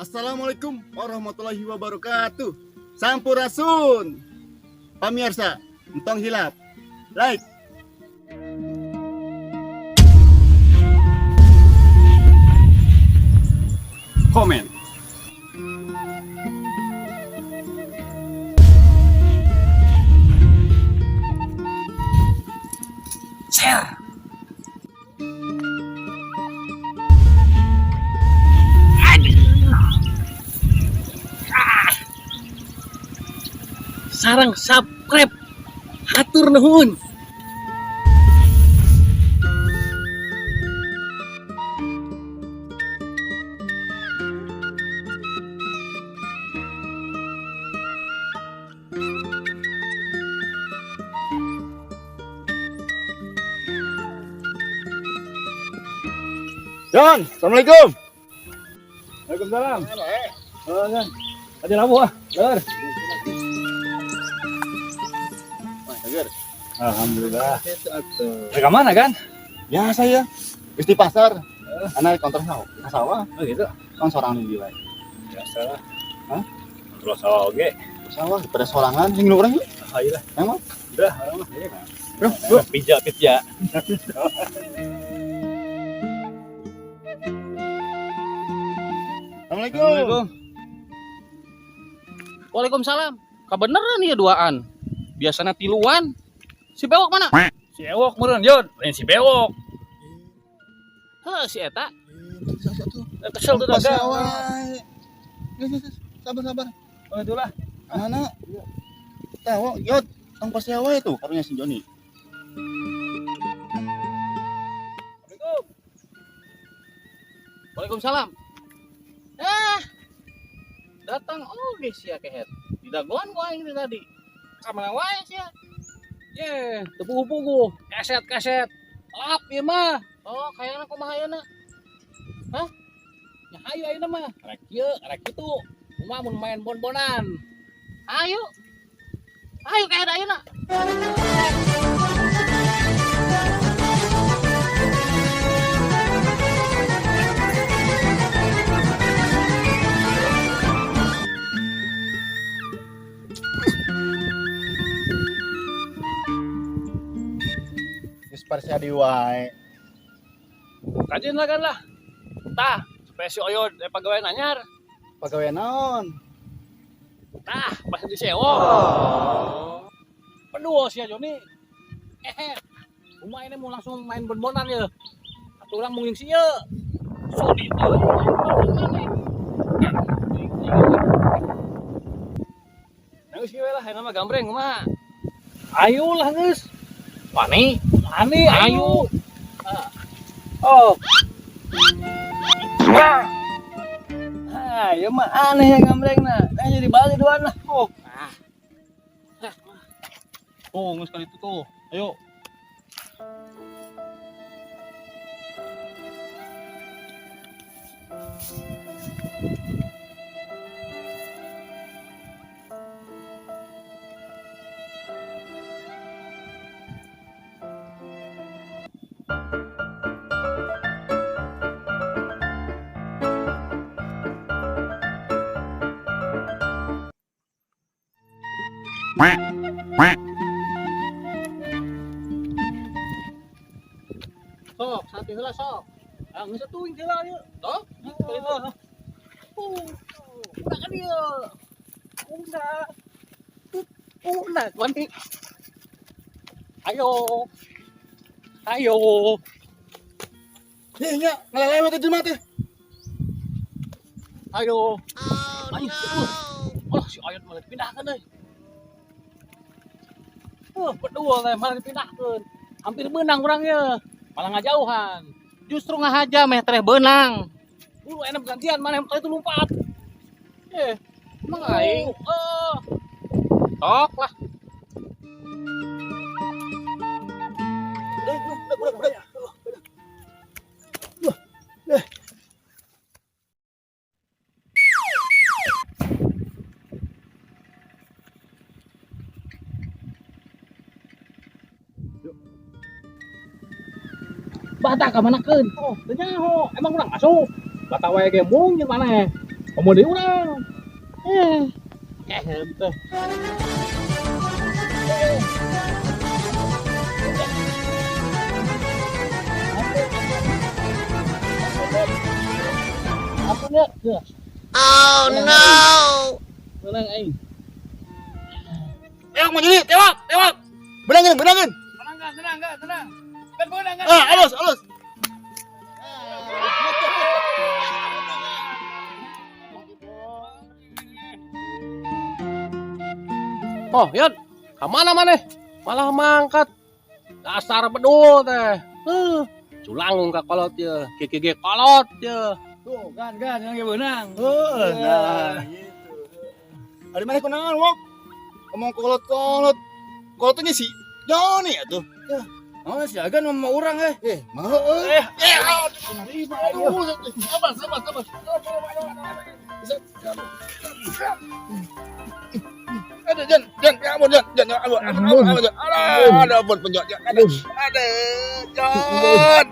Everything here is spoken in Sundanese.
Assalamualaikum warahmatullahi wabarakatuh. Sampurasun. Pamirsa, entong hilap. Like, komen, share. Aduh. Ah. Sarang subscribe. Hatur nuhun. John, assalamualaikum. Waalaikumsalam. Oh, kan. Ada labu ah. Lur. Seger. Alhamdulillah. Ke mana kan? Ya saya. Geus di pasar. Anak konter sawah. Ka sawah. Oh gitu. Kan sorangan di wae. Biasa lah. Hah? Terus sawah oge. Sawah pada sorangan sing urang yuk. Ah, iya lah. Emang? Udah, orang mah. Iya, mah. Bro, bro. Pizza, pizza. Assalamualaikum. Waalaikumsalam. Kebeneran ya duaan. Biasanya tiluan. Si bewok mana? Si Ewok meureun, Jon. Lain si Bewok. Heh, si eta. Kesel tuh Pas dagang. sawah. Geus, geus, geus. Sabar, sabar. Oh, itulah. Mana? Tahu, yot. Tong pas sawah itu karunya si Joni. Assalamualaikum. Waalaikumsalam. Eh. Datang oge sia kehet. Didagoan ku aing teh tadi. Ka mana wae sia? Ye, teu pugu-pugu. Keset, keset. Lap ieu mah. Oh, kayakna kumaha ayeuna? Hah? Ya hayu ayeuna mah. Rek ieu, rek kitu. Kumaha mun main bon-bonan. Ayo. Ayo kehet ayeuna. Geus parsiadi wae. Kajian lah kan lah. Tah, supaya si Oyod pagawean anyar. Pagawean naon? Tah, pas disewa. Peduo sia Joni. Eh, kumaha ini mau langsung main bon-bonan ya. Atuh urang mungkin sia. Sudi teu. Nangis kieu lah, ayeuna mah gambreng kumaha. Ayo lah geus. Wani, Ani, ayo. Oh. Ah, ieu mah aneh ya gambreng nah. Nah, jadi balik duaan lah. Oh. Ah. Oh, geus kali itu tuh. Ayo. Sok, sate heula sok. Ah, geus atuh heula ieu. Toh, kali itu. Udah kan dia. Udah. Udah, wani. Ayo. Ayo. Ih, nya ngalelewet teh jelema teh. Ayo. Ayo. Oh, si Ayot malah dipindahkan euy. Berdua teh malah dipindahkeun. Hampir menang urang ye. Malah ngajauhan. Justru ngahaja meh tereh beunang. Buru enak gantian mana yang itu lompat. Eh, emang aing Eh, tok lah. Udah, udah, udah, udah. Bata ka manakeun. Oh, teu nyaho. Emang urang asup. Bata wae ge mung jeung maneh. Komo deui urang. Eh, kehed teh. Apa enggak? Oh no! Menang aing. Tewak mau jadi, tewak, tewak. Menangin, menangin. Tenang kan, tenang kan, tenang. Kan beunang kan. Ah, alus, alus. Oh, Yot. Kemana maneh? Malah mangkat. Dasar bedul teh. Heuh. Culangung ka kolot ye. KKG kolot ye. Tuh, kan kan yang beunang. Oh, nah gitu. Ada mana kunaon, Wok? Ngomong kolot-kolot. Kolotnya si Joni atuh. Oh, si Agan mau urang eh. Eh, mau euy. Eh, aduh. Sabar, sabar, sabar. Aduh, Jan, Jan, ya ampun, Jan, Jan, ya ampun, ampun, ampun, Jan. Aduh, aduh, ampun, Jan, Jan, aduh, aduh, Jan.